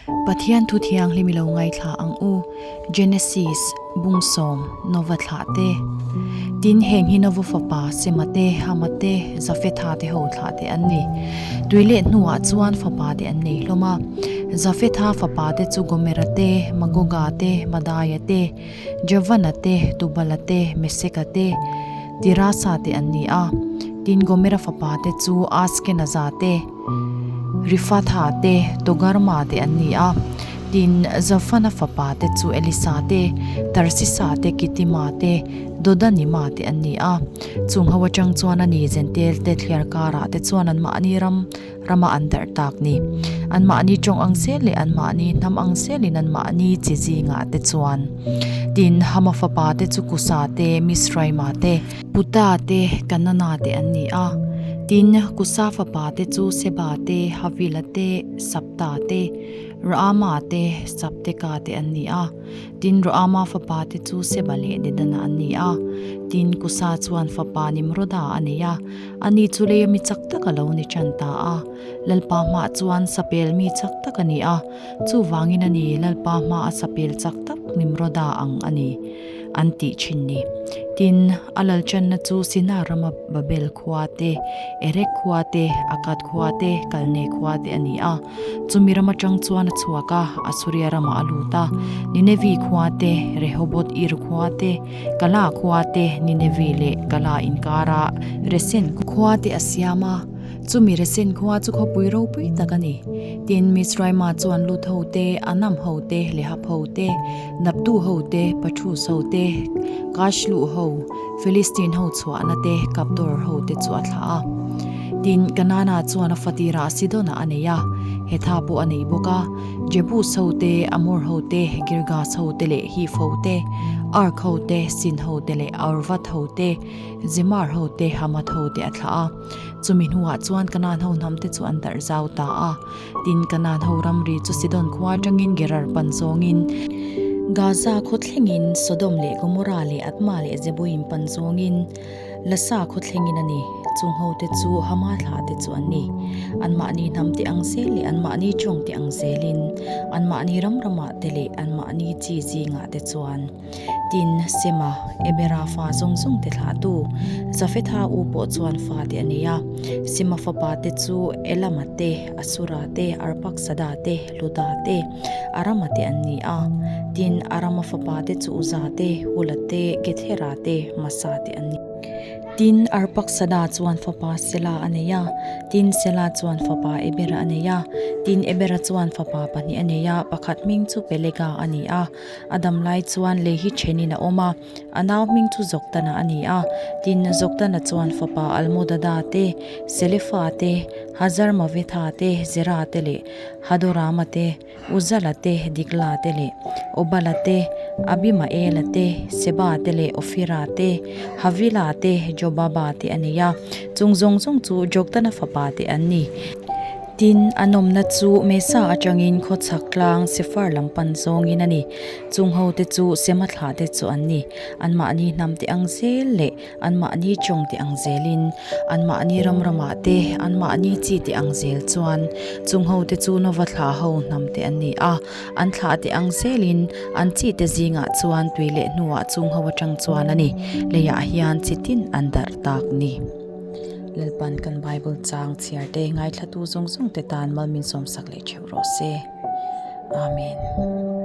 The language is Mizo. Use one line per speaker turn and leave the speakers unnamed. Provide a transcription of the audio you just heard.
Pathian thu thianghlim i lo ngaithla ang u, Genesis, Bungsawm, Nova thlah te. Tin, heng hi Nova fapa Sema te, Hama te, Jafetha te ho thlah te an ni. Tui leh hnuah chuan fapa te an nei hlawm a. Jafetha fapa te chu Gomera te, Magoga te, Madaia te, Javana te, Tubala te, Meseka te, Tirasa te an ni a. Tin, Gomera fapa te chu Askenaza te, Rifatha te, Togarma te an ni a. Tin, Zafana fapa te chu Elisa te, Tarsisa te, Kitima te, Dodanima te an ni a. Chung ho atang chuan a ni Zentel te thliar karah te chuan anmahni ram rama an darh tak ni. Anmahni tawng ang zel leh anmahni hnam ang zelin anmahni chi zingah te chuan. Tin, Hama fapa te chu Kusa te, Misraima te, Puta te, Kanana te an ni a. Tin, Kusa fapa te chu Seba te, Havila te, Sapta te, Raama te, Sapteka te an ni a. Tin, Raama fapa te chu Seba leh Dedana an ni a. Tin, Kusa chuan fapa Nimroda a nei a. Ani chu leia mi chak tak a lo ni tan ta a. Lalpa hmaah chuan sapel mi chak tak a ni a. Chuvangin a ni, Lalpa hmaa sapel chak tak Nimroda ang a ni, an tih thin ni. Tin, a lalchanna chu Sina rama Babel khua te, Erek khua te, Akkad khua te, Kalne khua te a ni a. Chumi ram atang chuan a chhuak a, Asuria ramah a lut a. Ninevi khua te, Rehoboth Ir khua te, Kala khua te, Ninevi leh Kala inkara Resen khua te a siam a. Chumi Resen khua chu khawpui ropui tak a ni. Tin, Mizraima chuan Lut ho te, Anam ho te, Lehab ho te, Naptu ho te, Patrus ho te, Kashlu ho, Philistine ho chhuahna te, Kapdor ho te chu a thlah a. Tin, Kanana chuan a fatirah Sidona a nei a, Hetha pawh a nei bawk a. Jebus ho te, Amor ho te, Girgas ho te leh Hiv ho te, Ark ho te, Sin ho te leh Arvad ho te, Zemar ho te, Hamath ho te a thlah a. Chumi hnuah chuan Kanaan ho hnamte chu an darh zau ta a. Tin, Kanaan ho ramri chu Sidon khua atangin Gerar pan zawngin, Gaza khaw thlengin, Sodom leh Gomorrah leh Admah leh Zeboim pan zawngin, Lasa khaw thlengin a ni. Chung hote chu Hama thlahte chu an ni. Anmahni hnamte ang zel leh anmahni tawngte ang zelin, anmahni ram ramah te leh anmahni chi zingah te chuan. Tin, Sema, Ebera fa zawng zawng te thlahtu, Jafetha u pawh chuan fate a nei a. Sema fapa te chu Elama te, Asura te, Arpaksada te, Luda te, Arama te an ni a. Tin, Arama fapa te chu Uza te, Hula te, Gethera te, Masa te an ni. Tin, Arpaksada chuan fapa Sela a nei a, tin, Sela chuan fapa Ebera a nei a. Tin, Ebera chuan fapa pahnih a nei a, pakhat hming chu Pelega a ni a. A dam lai chuan lei hi thenin a awm a, a nau hming chu Joktana a ni a. Tin, Joktana chuan fapa Almodada te, Selefa te, Hazarmavetha te, Zera te leh Hadorama te, Uzala te, Dikla te leh Obala te, Abimaela te, Seba te leh Ofira te, Havila te, Jobaba te a nei a. Chung zawng zawng chu Joktana fapa te an ni. Tin, a nawmna chu Mesa atangin khawchhak tlang Sefar lam pan zawngin a ni. Chung hote chu Sema thlahte chu an ni. Anmahni hnamte ang zel leh anmahni tawngte ang zelin, anmahni ram ramah te, anmahni chite ang zel chuan chung hote chu Nova thlah ho hnamte an ni a. An thlahte ang zelin an chite zingah chuan tui leh hnuah chung ho atang chuan a ni. Leiah hian chitin an darh tak ni. Lalpan kan Bible chang chhiar te ngaithlatu zawng zawng te tan mal min sawmsak leh theuh rawh se. Amen.